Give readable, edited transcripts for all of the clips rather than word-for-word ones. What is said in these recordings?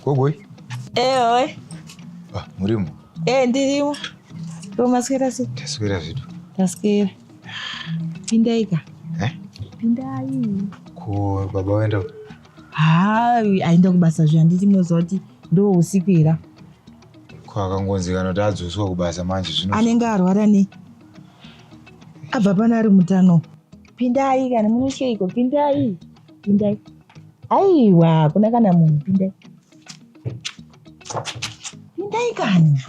Gogoi. Ewe. Ah, murimo. Eh, ndirimo. Ko maswera sei? Taswera zvedu. Taswera. Pindai ka. Eh? Pindai. Ko baba waenda? Ha, aenda kubasa zve handiti munoziva kuti ndo usiku here. Ko akangonzi kana kuti adzoswa kubasa manje zvino. Anenge arwara nei? Abva pano ari mutano. Pindai kana munotyeiko? Pindai. Pindai. Aiwa, hakuna kana munhu. Pindai. Pindai kani.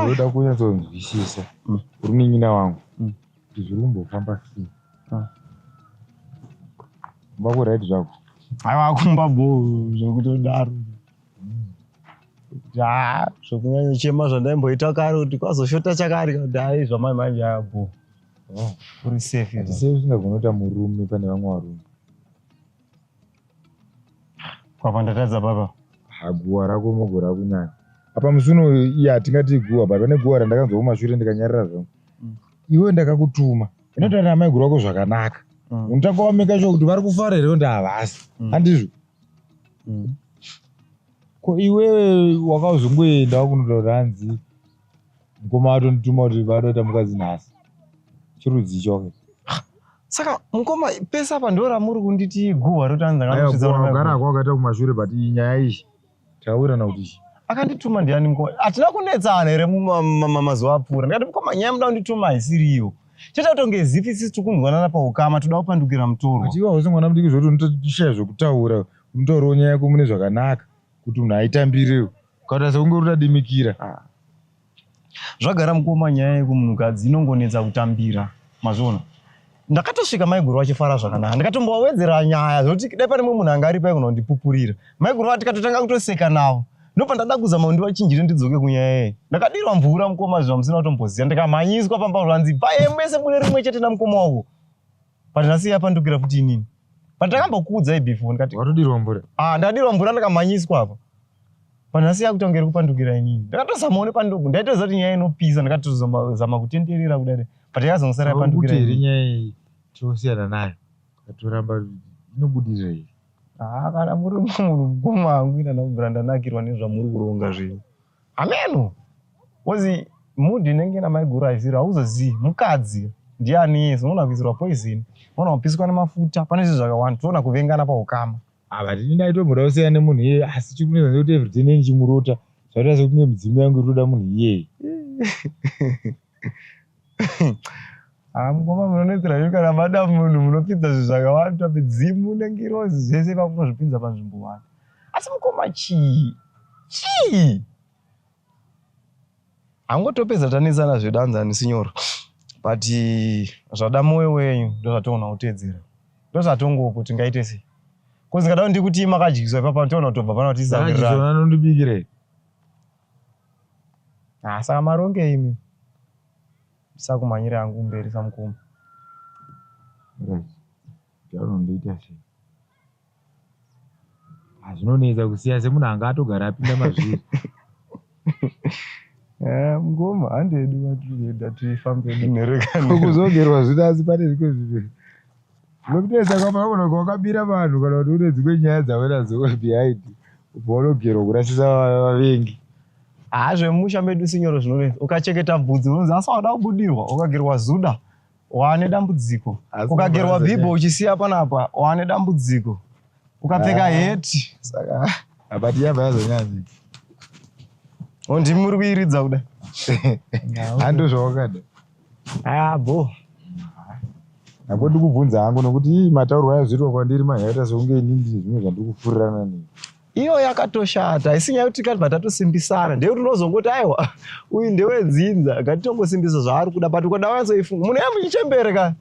Unoda kunyatsonzwisisa uri munin'ina wangu kuti zviri kumbofamba sei. Kumba kuright zvako? Aiwa kumba bhoo zvekutodaro. Haa zvekunyanyochema zvandaimboita kare kuti kwazoshota chakari kuti hai zvamai manje aya bhoo. Oh. Uri safe izvo. Sei usingagoni kuita murume pane vamwe varume? Kwapa ndatadza papa. Ha guwa rako mogo rakunyanya. Apa musi uno iye hatingati guwa but pane guwa randakanzwa kumashure ndikanyarara zvangu. Iwe ndakakutuma. Inotaura namaiguru ako zvakanaka. Unotanga wameka sure kuti vari kufara here kuti havasi. Handizvo? Ko iwewe wakazongoenda wakunotaura hanzi mukoma atondituma kuti vada kuita mukadzi nhasi. Chirudzi ichoke. Saka mukoma pese apa ndo ramuri kunditi guhwa roti hanzi ndakandosvitsa Aiwa, guhwa kwakaita kumashure but iyi nyaya iyi taurirana kuti chii. Akandituma ndiani mukoma? Hatina kunetsana here mazuva apfuura? Ndikati mukoma nyaya muda kundituma haisiriyo. Chete kutonge zipi sisi tiri kunzwanana paukama toda kupandukira mutorwa. But iwe hausi mwana mudiki zvekuti unotoshaya zvekutaura. Unotaurawo nyaya yako mune zvakanaka kuti munhu aitambirewo. Ukaita sekunge uri kutadimikira. Ah. Zvagara mukoma nyaya yekumunhukadzi inongonetsa kutambira. Mazviona? Ndakatosvika maiguru vachifara zvakanaka. Ndikatombovawedzera nyaya zvekuti dai pane mumwe munhu anga aripo aigona kundipupurira. Maiguru vati tikatotanga kutoseka navo. Ndopandada kuzama kuti ndivachinjire ndidzoke kunyaya iyi. Ndakadirwa mvura mukoma zvamusina kutomboziva. Ndikamhanyiswa pamba zvanzi bvaye mese mune rimwe chete namukoma wako. But nhasi yapandukira futi inini. But ndakambokuudzai before ndikati Watodirwa mvura? Ah, ndadirwa mvura ndikamhanyiswa apa. But nhasi yakutonge iri kupandukira inini. Ndakatozamawo nepanduku. Ndaitoziva kuti nyaya inopisa ndakatozama kutenderera kudai. But yakazongosara yapandukira inini. Nyaya iyi tosiyana nayo. Katoramba inobudirira iyi. Ah, kana muri munhu mukoma wangu ina ndakubvira ndanakirwa nezvamuri kuronga zvenyu. Hameno. Kozi mood inenge ina maiguru haisiro hauzozivi mukadzi ndiani yese unoona kuisirwa poison unoona kupiswa nemafuta pane zvinhu zvakawanda toona kuvengana paukama. Ah, but ini ndaitomboda kusiyana nemunhu iyeye asi chikunetsa ndechekuti everyday ndinenge ndichimurota zvatoita sekunge midzimu yangu iri kutoda munhu iyeye. Ah, mukoma munonetsera imi kana mada munhu munopinza zvinhu zvakawanda midzimu nengirozi zvese ipapo munozvipinza panzvimbo wani asi mukoma chii chii hangotopedza tanetsana zvedu hanzi handisinyoro but zvada moyo wenyu ndozvatoona kuteedzera ndozvatongopo tingaite sei kozi ngada ndikuti makadyiswa ipapa toona kutobva pana kuti tisawirirana nondibikire ah saka maronge imi Ndisakumhanyira hangu mberi samukoma. Right. Chaunondoita sei? Hazvinonetsa kusiya semunhu anga atogara apinda mazviri. Eh, mukoma handedu matiri kuenda tifambe munherekano. Kuzogerwa zvino asi pane zvimwe zvinhu. Zvinonetsa kwapa unonga wakabira vanhu kana kuti une dzimwe nyaya dzaunadzo behind ubva unogerwa kurasisa vavengi. Haa zvemusha medu sinyoro zvinonetsa. Ukacheketa bvudzi unonzi asi wada kubudirwa, ukagerwa zuda waane dambudziko. Ukagerwa bhibho uchisiya panapa waane dambudziko. Ukapfeka heti saka but yabva yazonyanya. O ndimi muri kuiridza kuda. Hando zvawakada. Ah bho. Nako ndikubvunza hangu nokuti ii mataurwa ayazviitwa kwandiri manje akaita sekunge inini ndine zvimwe zvandiri kufurirana nei. Iyo yakatoshata haisi nyaya yekuti tikabva tatosimbisana ndeyekuti unozongoti aiwa uyu ndewedzinza ngatitongosimbisa zvaari kuda but ukada wanyatsoifunga munhu yamuchichembere ka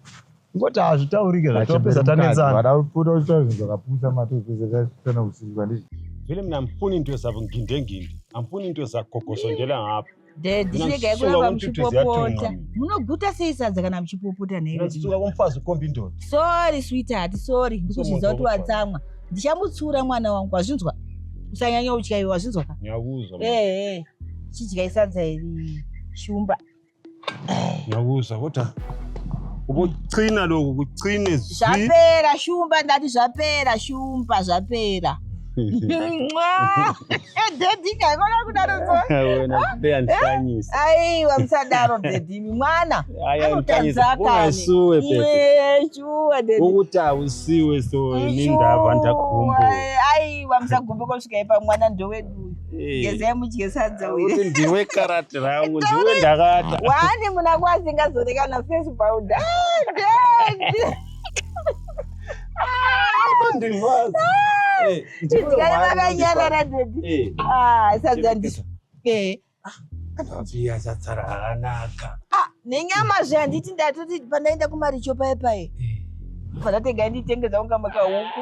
ngoti hazvitaurike zvatopedza tanetsana. Vada kupota uchitaura zvinhu zvakapusa matopedza tasiyana kusimbwa ndizvo. Vele mina angifuni into zabo ngindenginde angifuni into zagogo sondela ngapha. Daddy, Mina chiregai ndisuka kuramba kuntuthu muchipopota. ziyathunqa. Munoguta sei sadza kana muchipopota nhaiwe? Ndinosuka kumfazi ukhomba indoda. Sorry sweetheart, sorry. Ndikuzvidza kuti Somunhu watsamwa. Ndichamutsiura mwana wangu, wazvinzwa? Usanyanya utya iwe, wazvinzwa ka? Ngiyakuzwa. Eh, eh. Chidyai sadza iri shumba. Ngiyakuzwa kodwa ubuchina lokhu kuchine zwi. Zvapera shumba, ndati zvapera shumba, zvapera. Mwa! Daddy, kaikona kudaro so. Wena uyandihlanyisa. Aiwa, musadaro daddy, imi mwana. Hayi Anotadza kani. Ungasuwe phela. Mwe, shuwa daddy. Ukuthi awusiwe so indaba ndagumbo. Aiwa, musagumbe kusvika ipa mwana ndowedu uyu. Gezai mudye sadza uyu. Ukuthi ndiwe karati rangu, ndiwe ndakata. Wani munakwazi ngazorekana face powder. Ah, daddy. Ndingazi. Eh, ndiwe Idyai wani makanyarara daddy. Eh. Ah, sadza ndi. Eh. Ndapfiya sadza rakanaka. Ah, nenyama zve handiti ndatoti pandaenda kumaricho paye paye. Pandatenga nditengeza kunga makahuku.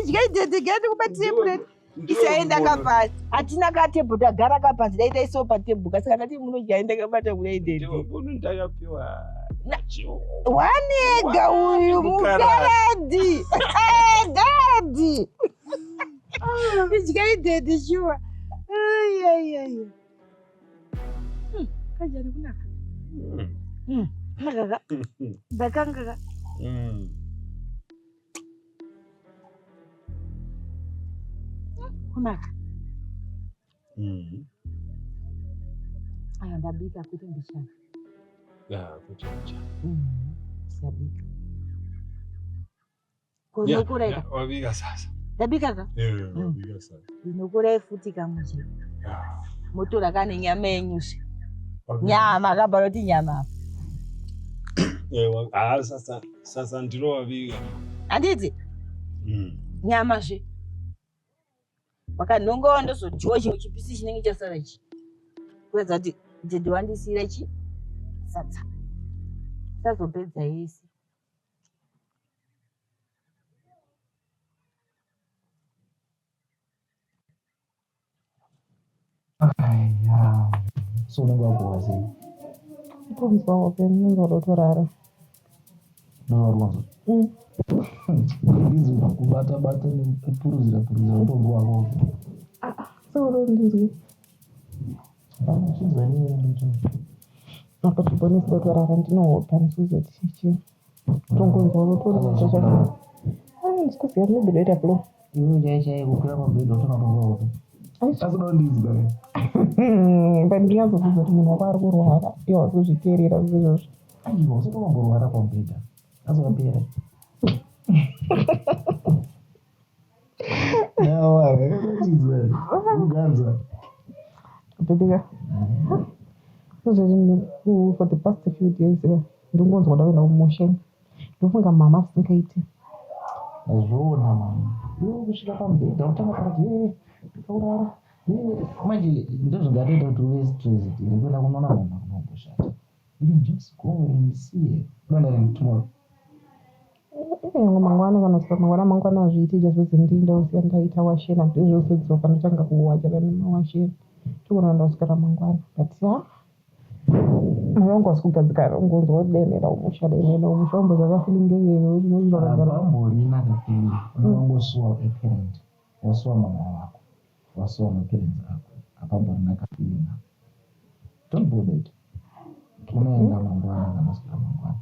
Idyai daddy, gai ndikubatire plate. Isaenda kapasi. Hatina katebhu tagara kapanzi dai taisawo patebhu kasi kana ti munodya ndakabata kudai daddy. Ndiwe bunu ndakapiwa. Wanega uyu Mukaradi. mukaradi. Eh, daddy. Idyai daddy shuwa. Ai ai ai. Kanjani kunaka? Kunaka ka. Ndakanga ka. Kunaka. Aya ndabika kwete ndichana. Ya, kuti njani. Ndabika. Kunokurai ka. Wabika sasa. Ndabika ka. Eh, wabika sasa. Ndinokurai futi kamudye. Ya. Motora kane nyama yenyuzve. Wabika. Nyama kabva roti nyama. Eh, ah, sasa sasa ndiro wabika. Handiti nyama zve. Wakanhongawo ndozodyiwa chimwe chipisi chinenge chasara ichi. Kuratidza kuti dhedhi wandisiira chi sadza. Sazopedza yese. Aya, so unenge wakuwa sei? Kutonzwa hope ndinonzwa kutotorara. Ndowarunzwa. Ndizvo kubata bata nekupuruzira puruzira utonzwa wako. So ndinzwi Hapana chinzwa nini ndoto. apa tibonesi ndotorara ndinohope handisikuziva kuti chii kutongonzwa kutorara chacho. Ndisikuziva maybe ndoita blow. Iwe chai chai kukwira pamubhedha utanga kutonzwa hope. Asi unoda kundinzwa here? But ndinyazokuudza kuti munhu wako ari kurwara iye hausi kuzviteerera izvozvo. Aiwa, usati wamborwara pamubhedha. Asi wapera. Nawa, chinzwa here? Kuganza. Bebeka. Uzoti for the past few days ndingonzwa kuda kuenda kumosheni. Ndofunga mama zvisingaiti. Ndazviona mama. Iwe kusvika pamubhedha utanga pakati eh ndikaurara. Eh, manje ndozvingatoita kuti uve stressed here kuenda kunoona mama kunomboshata. You can just go and see her. Unoenda rini tomorrow? Inyange mangwana kana kusvika mangwana mangwana hazviiti just because ndinda ndaita washena ndizvozodzoka ndotanga kuwacha kana mawashena. Togona ndoswera mangwana but ya moyo wangu hausi kugadzikana ungonzwa kuti dai ndaenda kumusha dai ndaenda kumusha wamboziva kafeeling iyoyo unozvakagara. Hapamborina kafeeling. Unongosuwa a parent. Wasuwa mama wako. Wasuwa maparents ako. Hapamborina kafeeling ako. Don't bother it. Unoenda mangwana kana kuswera mangwana.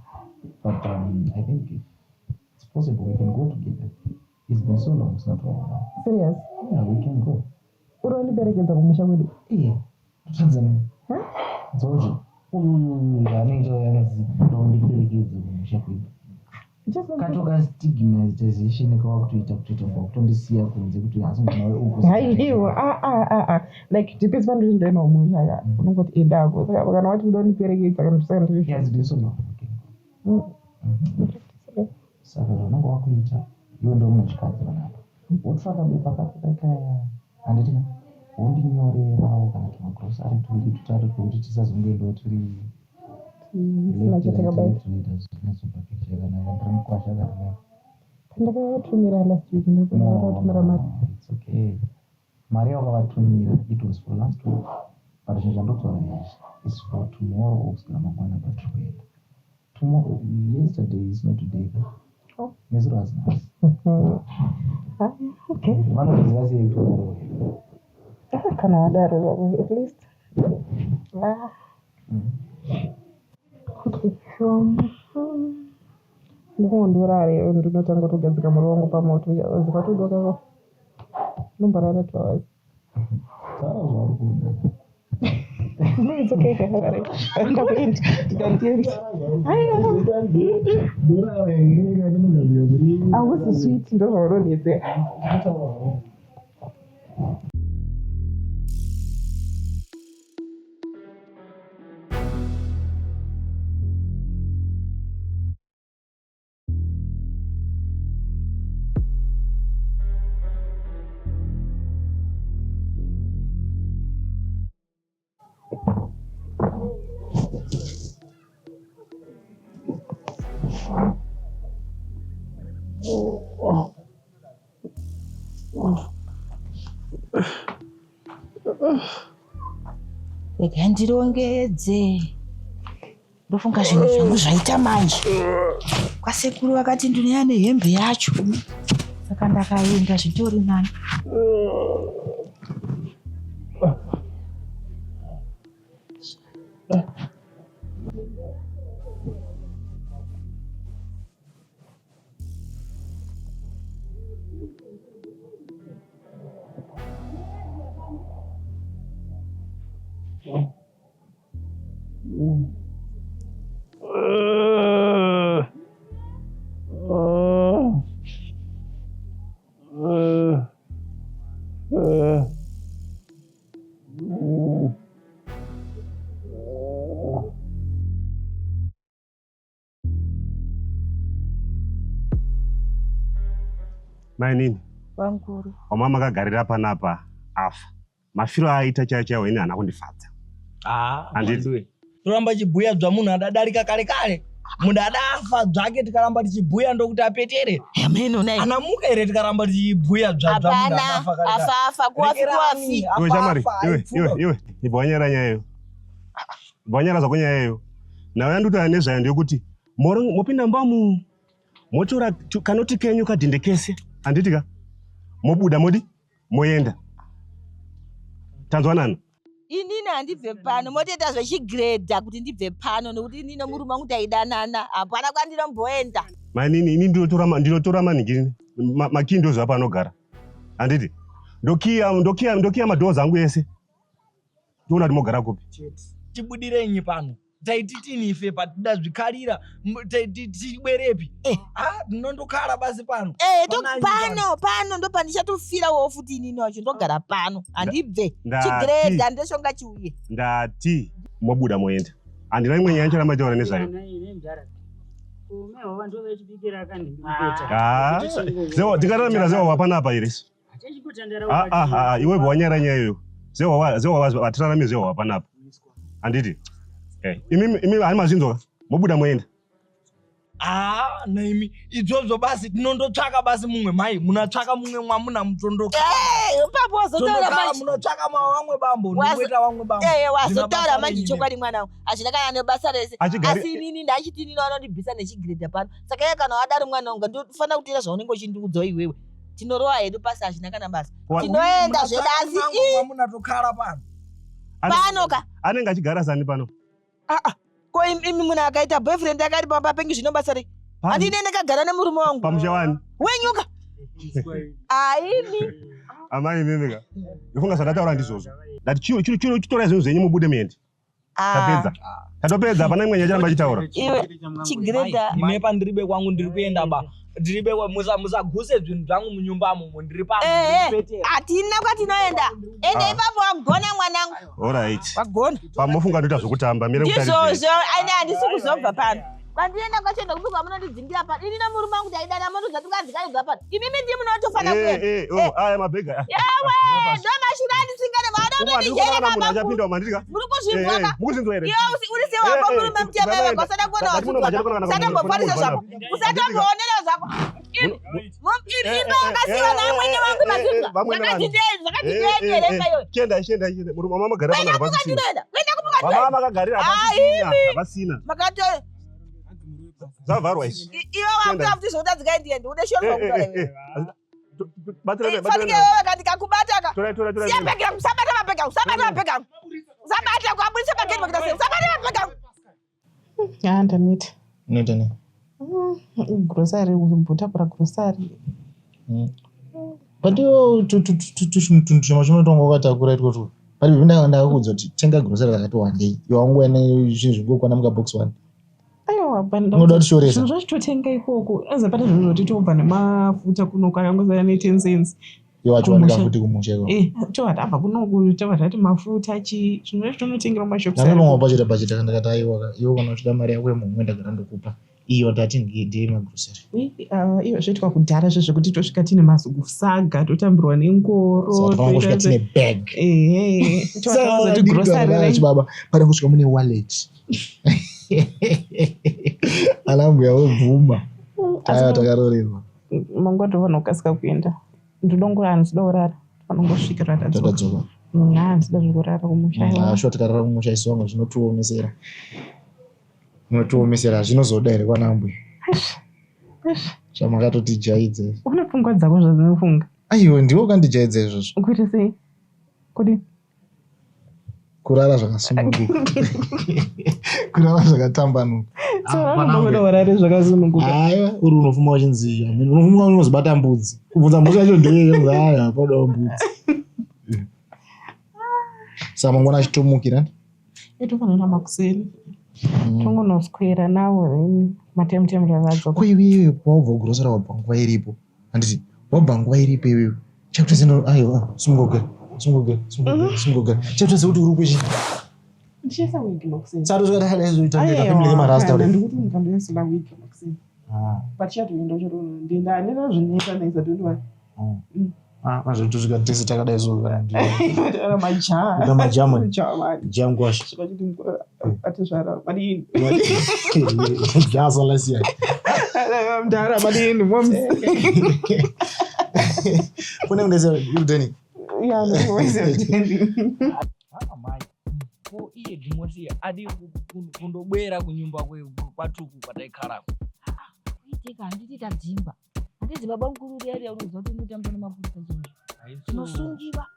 But I think if it's possible we can go together. It's been so long usina taona. Serious? Yeah, we can go. Uri wandiperekedza kumusha kwedu? Iye, totadza nei? Dzoti uyu uyu anenge anzi ndondiperekedze kumusha kwedu. Just Katoka stigmatization kawakutoita kutoita kunga kutondisiya kunze kuti asi mwana we uku. Haiwa, ah ah ah ah. Like depends pandiri ndaenda kumusha ka. Unongoti endako. Saka kana wati uda kundiperekedza kana saka ndiri. Yeah, it's been so long. We can go. Saka zvaunenge wakuita iwe ndo munhukadzi panapa. Wotsvaka bepa kako kakaya handiti ka wondinyorerawo kana tumagrosari tuviri tutatu twekuti tisazongoendawo tiri Tisina chatakabata. zvinyatsobva picture yakanaka ndiri mukwasha akanaka. Pandakatumira last week ndakatumira mari. It's okay. Mari yawakavatumira it was for last week but zvinhu zvandotaura izvi is for tomorrow or kuswera mangwana kwatiri kuenda. Tomorrow, yesterday is not today ka. Oh. Nezuro hazi nhasi. Ah, okay. Vanotoziva sei kuti wakaroya? Ah, kana wadaro zvako at least. Ah. Okay, so ndikungondorare ndinotanga kutogadzika muriwo wangu pamoto zikatodoka ndomborara 2 hours. Taura zvauri kuda. No, it's okay. Ndakuenda ndikandienda. Ndorara here ndinogadzika muriwo. Hausi sweet ndozvaunonetsera. Rega ndirongedze. Ndofunga zvinhu zvangu zvaita manje. Kwasekuru vakati ndinouya nehembe yacho. Saka ndakaenda zvitori nani. Mainini, Vanguru. wamama akagarira panapa afa. Mafiro aaita chaiwo chaiwo ini haana kundifadza. Handiti. Handiti. Toramba chibhuya zva munhu adadarika kare kare. Munhu adafa zvake tikaramba tichibhuya ndokuti apetere. Ameno nai. Anamuka here tikaramba tichibhuya zva zva munhu Hapana. adafa kare kare. Afa afa kuwafi Rekerani, kuwafi. Iwe afa shamari, afa iwe iwe aipfuka. iwe, ibva wanyara nyaya iyo. Ibva wanyara zvako nyaya iyo. Nhau yandikutaura nezvayo ndeyekuti mopinda mumba motora kanoti kenyu kadhinde kese, handiti ka? Mobuda modi moenda. Tanzwanana. Inini handibve pano motoita zvechigiredha kuti ndibve pano nekuti inini murume wangu taidanana hapana kwandinomboenda. Mainini, ini ndinotora manhingi makii ndoziva paanogara. Handiti? Ndokiya ndokiya ndokiya madhoors angu ese. Toona kuti mogara kupi. Tibudirenyi pano. Taititini ife patida zvikarira taiti tibwerepi. Ah, tinondokara basi pano. Eh, Pananyi pano pano ndo pandichatofirawo futi inini wacho ndogara pano handibve. Ndati. Chigiredha ndeshonga chiuye. Ndati mobuda moenda. Handina imwe nyaya ncharamba taura nezvayo. Ah, zewa tingararamira zewa wapanapa here? Ah ah ah, iwe wanyara nyaya iyo. Zewa zewa vatirarame zewa wapanapa. Handiti? Eh, imi imi hani mazvinzwa mobuda moenda. Ah, naimi idzodzo basi tinondotsvaka basi mumwe mai munatsvaka mumwe mwamuna mutondokara. Eh, ipapo wazotaura Tondokara manje. munotsvaka mawamwe bambo ndingoita vamwe bambo. Eh, Zvina wazotaura basa manje renyi chokwadi mwana wangu. Hazvina kana nebasa rese. Asi inini ndachiti inini vanondibvisa nechigiredha pano. Saka iye kana wadaro mwana wangu ndofanira kuteera zvaunenge uchindiudzawo iwewe. Tinorova hedu pasi hazvina kana basa. Tinoenda Munatsvaka zvedu asi munango mwamuna tokara pano. pano ka. Anenge achigara sani pano. Ah ah. Ko imi munhu akaita boyfriend akari pamba penyu zvino basa rei? Handini ndakagara nemurume wangu. Pamusha wani? Wenyuka. Aini. Amai imimi ka. Ndofunga zvandataura ndizvozvo. Ndati chiro chiro chiro chitorai zvinhu zvenyu mubude muende. Tapedza. Tatopedza hapana imwe nyaya charamba chitaura. Iwe chigiredha. Ine pandiribe kwangu ndiri kuenda ba. Ndiribe musaguse zvinhu zvangu munyumba mumo ndiri pano. Eh, ndiri eh, hatina kwatinoenda. Ende Ah. ipapo wagona mwanangu. Alright. Wagona. Pamofunga ndoita zvokutamba mire kutaridze. Ndizvozvo, aine handisi kuzobva pano. Kwandinoenda kwacho ndokuti kwamunondidzingira pano. Ini nemurume wangu taidana munondiudza kuti kwanzi pano. Imimi ndimi munotofana Eh kuenda. eh oh aya mabhega. Yewe, ndo mashura andisingane Uma vanotondijereka ndiri kuona munhu baba. achapinda uma ndiri ka. Muri kuzvinzwa Eh, eh, ka? mukuzvinzwa here? Iwe uri sewako Eh, eh, murume mutema baba iwe enda. usada kuona Ndati muno wazvinzwa machari ka? kana Usatombofarisa kana zvako. munhu Usatomboonera zvako. Imba yakasiwa naamwene vangu mazimba. Zvakati ndei here imba iyoyo? Chienda, chienda, chienda. Mama makagara Kuenda panapa kuka pasina. ndinoenda. Kuenda kuka Mama ndinoenda. makagarira Ah, hapasisina, imi. hapasina. Makato Zvavharwa izvi. iwe wakuda kuti zvotadzika ndiende. Une shoro Eh, eh, zvakutaura eh, iwe. eh. Batsira, Fanike batsira. wewe kandikakubata ka. Tora, tora, tora. Siya bhegi rangu, usabata mabhegi angu, usabata mabhegi angu. Usabata kuabudisa pagedhi makuita sei? Usabata mabhegi angu. Ah, ndaneta. Unoita nei? Grocery, kumbotakura grocery. But iwo tunhu tushoma shoma tonga wakatakura itwotwo. But ndakakuudza kuti tenga grocery rakati wandei. Iwe wanguva nezvinhu zvingokwana mukabox one. Aiwa, Unoda kutishoresa. zvinhu zvachitotenga ikoko. Aza pane zvinhu zvoti tobva nemafuta kunoku akangozara ne10 cents. Iwe wachiwanika Kumusha. futi kumusha ikoko. Eh, tobva tabva kunoku tobva tati mafuta chi zvinhu zvacho tonotengera mumashops. Ndakapanga bhajeta bhajeta ndakati aiwa iwe kana uchida mari yako yemuhomwe ndagara ndokupa. Iyo ndati ndeye magrocery. Iyo zvoitwa kudhara zve zvekuti tosvika tine masaga totambirwa nengoro. Saka tofana kusvika tine bag. Ehe. Saka Tozoti grocery wakadii renyu. chibaba pane kusvika mune wallet. Ana mbuya vobvuma. Taiwa takarorerwa. Mangwana tofanira kukasika kuenda. Ndinongora handisida kurara. Panongosvika ratadzoka. Tatadzoka. Handisida zvekurara kumusha. Ah, shuwa tikarara kumusha isu vamwe zvinotiomesera. Zvinotiomesera zvinozoda here kwana mbuya. Zvamakatotijaidza. Une pfungwa dzako zvadzinofunga. Aiwa ndiwe wakandijaidza izvozvo. Kuita sei? Kudi? Kurara zvakasununguka. Kurara zvakatambanuka. So Ah, vanoda kurare zvakasununguka. Aiwa uri unofuma uchinzi amene unofuma unozobata mbudzi. Kubvunza mbudzi yacho ndeye haya padawo mbudzi. Saka mangwana achitomukira. Tofanira makuseni. Tongonoswera nawo then matemutemu tazadzoka. Ko iwewe wabva kugrocery wabva nguva iripo. Handiti wabva nguva iripo iwewe. Chakuita sendo aiwa simuka ugare. Simuka ugare. Simuka ugare. Simuka ugare. Chakuita sekuti uri kuchi. Ndichaisa wig makuseni. Saka tosvika takadai zoita kunge kapembere kemarasta Aiwa, kudai. ndikuti mukandoisira wig makuseni. Ah. Patichatoenda chero ndenda handina zvinetsa naisa don't worry. Ah, mazvotosvika tese takadai so kana ndi. Ana majaa. Kuita majamani. Majamani. Jamgwash. Svika chiti atizvara madini. Jasa lasiya. Mdara madini moms. Kune kunese udeni. Yeah, no, Ah, mai ko iye dhimosi adi kundobwera kunyumba kwatuku kwataikharako. Kuitika handiti tadzingwa. Handiti baba mukuru riya riya unoziva kuti unotamba nemapurisa chaizvo. Tinosungiwa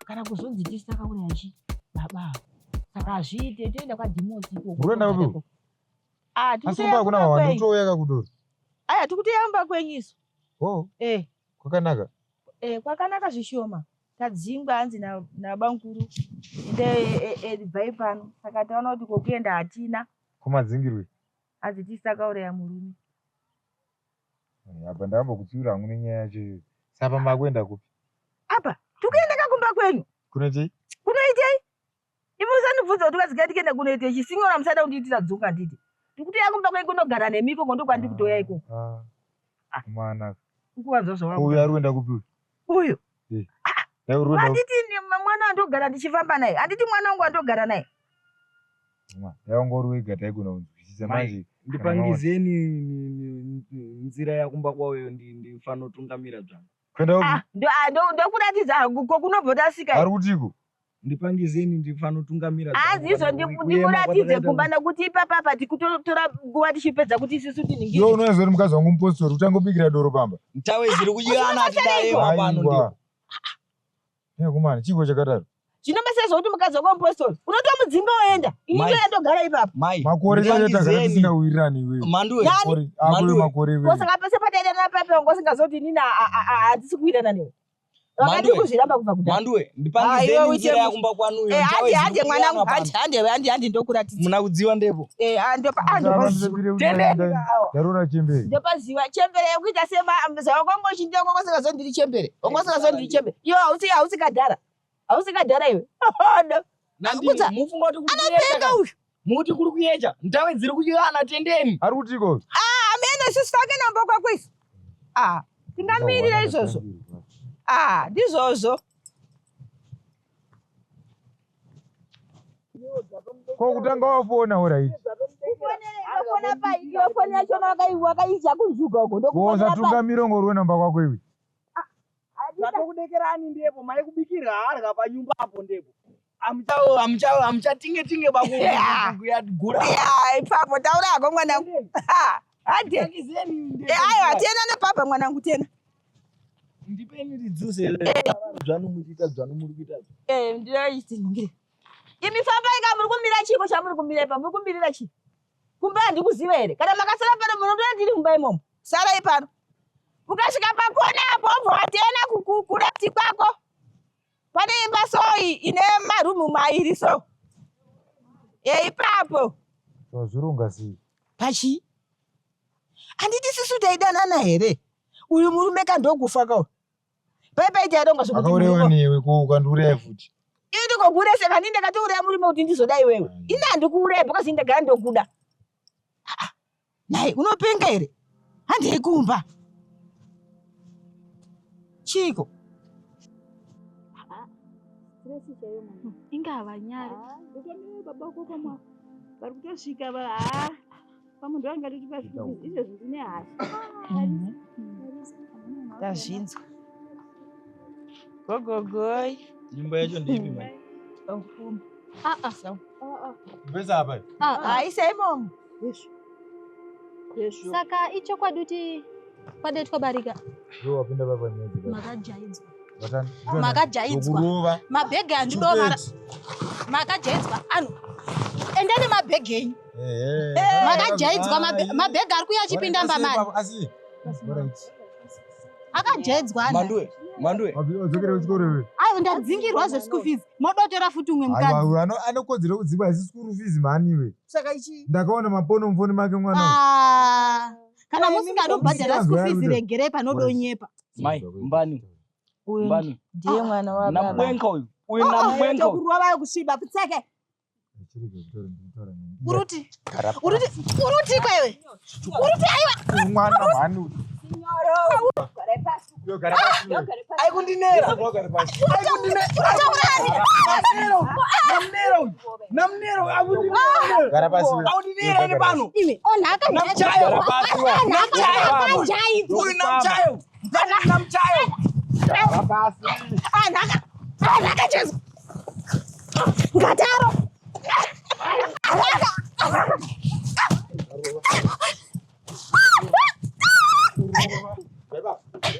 kana kuzonzi tisu takauraya chi baba ava. Saka hazviite toenda kwaDhimosi ikoko. Uri kuenda kupi? Ah, Asi tikutoyamba kumba hakuna kwenyu. vanhu ndikutouya kakudoro. Aya tikutoyamba kwenyu isu. Oh, Eh, kwakanaka. eh, kwakanaka zvishoma. Tadzingwa hanzi nabamukuru. Ende bvai pano. Saka taona kuti kokuenda hatina. Kumadzingirwe. Hanzi tisu takauraya murume. Apa ndakambokutsiura hangu nenyaya yacho iyoyo. Saka makuenda kupi? Apa tikuenda kakumba kwenyu. Kunoitei? Kunoitei? Imi usandibvunza kuti ukadzika tikuenda kunoitei chisinyora musada kundiitira dzunga nditi. Ndikutoya kumba kwenyu kunogara nemi ikoko ndokwandikutoya ikoko. Ah. Mwana. Ukuwanzwa Ko uyu zvawakuda. ari kuenda kupi uyu? Uyu. Eh. Dai uri kuenda kupi? Handiti mwana wandogara ndichifamba naye. Handiti mwana wangu wandogara naye. Mwa, Dai wanga uri wega taigona kunzwisisa Mai, manje. Ndipangizeni nzira yakumba kwaweyo ndifanotungamira dzvangu. Kuenda kupi? Ah, ndokuratidza ko kunobva tasika. Ari kutiko? Ndipangizeni ndifanotungamira Hanzi izvo ndikuratidze kumba nekuti ipapapa tikutotora nguva tichipedza kuti isusu Iwe tiningire. unoziva kuti mukadzi wangu mupostori uchangobikira doro pamba. Ntawe zviri kudyana tidaewa pano Aiwa. ndipo. Nekumana chiko chakadaro. Zvinomesesa zvokuti mukadzi wako mupostori unotomudzinga woenda. Ini Mai. ndoya ndogara ipapo. Mai, Makore chaicho tagara ndipangizeni. tisingawirirani iwewe. Manduwe. Nani? Makore, akure Manduwe. makore iwewe. Kosaka pese pataenda napape wanga usingazoti inini handisi kuwirirana newe. Wakati Manduwe. kuzviramba kubva kudhara. Manduwe, Ah, iwe ndipangizeni uite nzira mushe. yakumba kwanuyo. Eh, Ntawe handi zviri handi mwanangu, kudyana handi pano. handi handi handi ndokuratidza. Muna kudziwa ndepo. Eh, ndopaziwa. Tendeni awa. Ndarora chembere. Ndopaziwa chembere yekuita sema zvawakanga uchindiita wanga usingazoti ndiri chembere. Wanga usingazoti ndiri chembere. Iwe hausi hausi kadhara. Hausi kadhara iwe. No. Nandi Akudza. mufunga kuti kuri kuyecha Anopenga kana? uyu. Muti kuri kuyecha. Ntawe dziri kudyana tendeni. Ari kutiko? Ah, amene isusu takaenda kumba kwako isu. Ah, tingamirira izvozvo. Ah, ndizvozvo. Ko kutanga wafona orit. Fona pai iwe foni yachona wakaija kunjuga uko ndokufonera pai. Wosatungamira ngorwe namba kwako iwe. Zvatokudekerani ndepo maikubikira harya panyumba apo ndepo. Amuchatinge tinge bakugura. Ya, ipapo taura hako mwanangu. Ha, hande. Aiwa tena nepapa mwanangu tena. Ndipeni ridzuse zvanu muchiita zvanu muri kuita. Eh, ndinoitiningire. Imi fambai ka muri kumira chiko chamuri kumira ipa muri kumirira chii? Kumba handikuziva here? Kana makasara pano munondoona ndiri mumba imomo. Sarai pano. Ukasvika pakona apo wobva watena kulefti kwako. Pane imba so iyi ine marumu mairi so. Eh, ipapo. Zvazvironga sei? Pachii? Handiti sisu taidanana here? Uyu murume ka ndokufa ka uyu. Pai pai taidonga zvekuti Akaurewa murume. newe ko ukandiuraya futi. Ini ndikokuuraya saka ndini ndakatouraya murume kuti ndizoda iwewe. Ini handikuuraya because ini ndagara ndokuda. Ah, ah. Nhai unopenga here? Handei kumba. Chiiko? Inga havanyari. Baba vako pamwe vari kutosvika haa pamunhu vangatoti paschool izvezvi ndine hasha. Tazvinzwa. Gogogoi. Nyumba yacho ndeipi mai? Ah ah. Pesa apa. Ah ah. Haisa imomo. Saka ichokwadi kuti kwadaitwa barika Ndiwe wapinda papa nyaya. makajaidzwa. Vatani. Makajaidzwa. Kurova. Mabhegi andidova mara. Makajaidzwa anhu. Endai nemabhegi enyu. Ehe. Makajaidzwa mabhegi ari kuuya achipinda mbamari. Asi. Alright. Akajaidzwa anhu. Manduwe, Manduwe. Wadzokera kuchikoro iwe. Aiwa ndadzingirwa zveschool fees. Modotora futi umwe mukadzi. Aiwa anokodzera kudzingwa asi school fees mhani iwe. Saka ichi Ndakaona mapono mufoni make mwana. uyu. Ah, kana musingadi kubhadhara school fees Musingazwa regerei panodonyepa. Mai, mbani. uyu Mbani. ndiye mwana wababa. Namwenka uyu. Uyu namwenka uyu. Kurova vayo kusviba putseke. Chirege kutaura ndikutaura neni. Uruti. Gara pasi. Uruti uruti kwa iwe. Uruti aiwa. Uyu mwana mhani uyu. Iwe gara pasi iwe. Aikundinera. Gara pasi. Namnera uyu. Namnera uyu. Akundinera. Gara pasi iwe. Akundinera ine pano. Imi onha Namchayo. akajaidzwa. Namchayo. Akajaidzwa. Uyu namchayo. Mbani namchayo. Gara pasi. Anhu akajaidzwa.